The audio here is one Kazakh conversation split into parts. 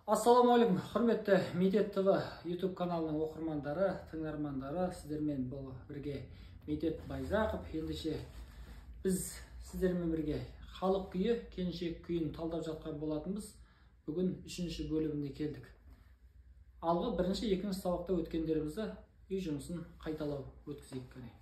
Ассалаумағалейкум, құрметті Медет ТВ YouTube каналының оқырмандары, тыңдармандары, сіздермен бұл бірге Медет Байзақов. Ендеше біз сіздермен бірге халық күйі, келіншек күйін талдап жатқан болатынбыз. Бүгін үшінші бөліміне келдік. Алғы бірінші, екінші сабақта өткендерімізді үй жұмысын қайталау өткізейік кәне.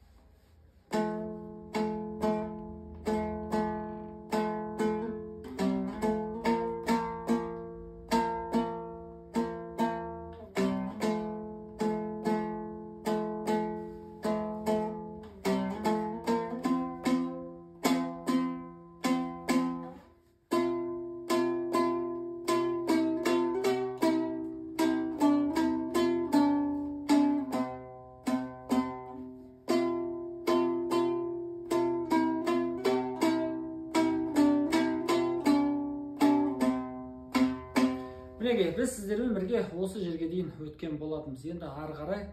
Мінекей, біз сіздермен бірге осы жерге дейін өткен болатынбыз. Енді ары қарай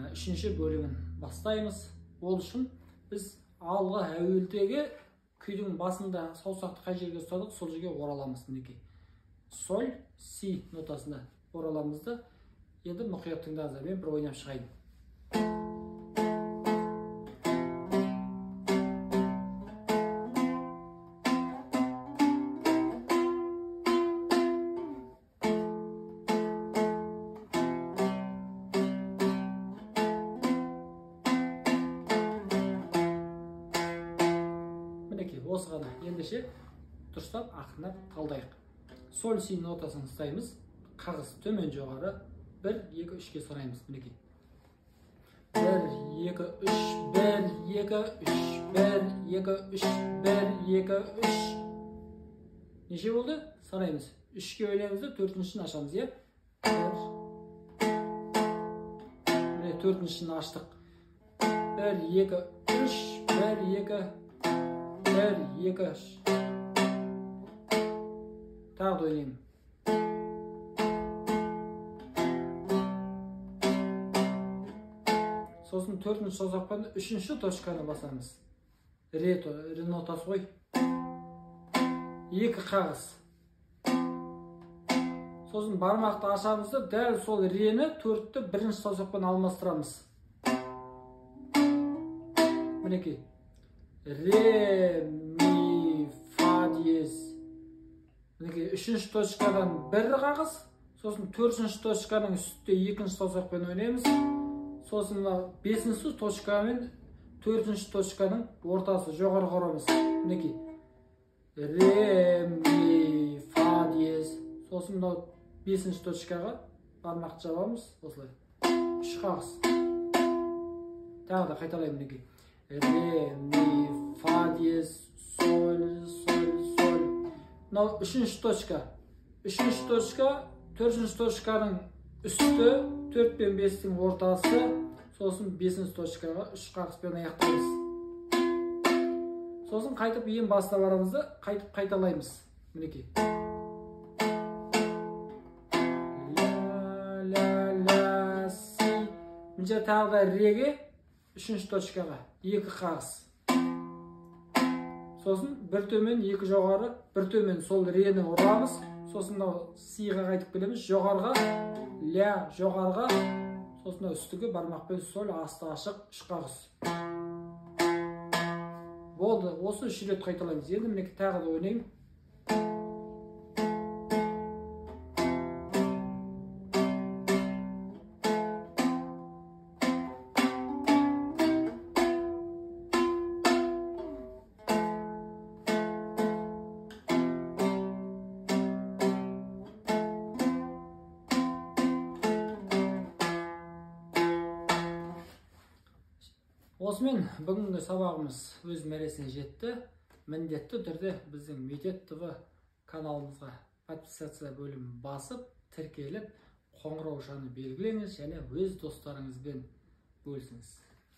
үшінші бөлімін бастаймыз. Ол үшін біз алғы әуелдегі күйдің басында саусақты қай жерге ұстадық, сол жерге ораламыз. Мінекей, соль, си нотасына ораламыз да. Енді мұқият тыңдаңыздар, мен бір ойнап шығайын. Осы ғана. Ендеше дұрыстап ақырындап талдайық. Соль си нотасын ұстаймыз. Қағыз төмен жоғары 1 2 3-ке санаймыз. Мінекей. 1 2 3 1 2 3 1 2 3 1 2 3. Неше болды? Санаймыз. 3-ке бөлеміз де төртіншісін ашамыз, иә? 1. Міне төртіншісін аштық. 1 2 3 1 2 1 2 3. Тағы да ойнаймын. Сосын төртінші саусақпен үшінші точканы басамыз. Ре, ре нотасы ғой. 2 қағыз. Сосын бармақты ашамыз да дәл сол рені төртті бірінші саусақпен алмастырамыз. Мінекей. Ре, ми, фа диез. Мінекей, үшінші точкадан бір қағыз, сосын төртінші точканың үстінде екінші саусақпен ойнаймыз. Сосын мына бесінші точкамен төртінші точканың ортасы жоғары ұрамыз. Мінекей. Ре, ми, фа диез. Сосын мынау бесінші точкаға бармақты жабамыз осылай. 3 қағыз. Тағы да қайталаймын, мінекей. Ре, ми, фа диез, соль, соль, соль. Мынау үшінші точка. Үшінші точка, төртінші точканың үсті, 4 пен 5-тің ортасы, сосын бесінші точкаға 3 қағыспен аяқтаймыз. Сосын қайтып ең басына барамыз да, қайтып қайталаймыз. Мінекей. Ля, ля, ля, си. Мына жерде тағы да реге, үшінші точкаға 2 қағыз. Сосын бір төмен, 2 жоғары, бір төмен сол рені ұрамыз. Сосын мынау сиға қайтып келеміз. Жоғарыға, ля, жоғарыға. Сосын мынау үстігі бармақпен соль, асты ашық, 3 қағыз. Болды, осы 3 рет қайталаймыз. Енді мінекей тағы да ойнаймын. Осымен бүгінгі сабағымыз өз мәресіне жетті. Міндетті түрде біздің Медет ТВ каналымызға подписаться бөлімін басып, тіркеліп, қоңыраушаны белгілеңіз және өз достарыңызбен бөлісіңіз.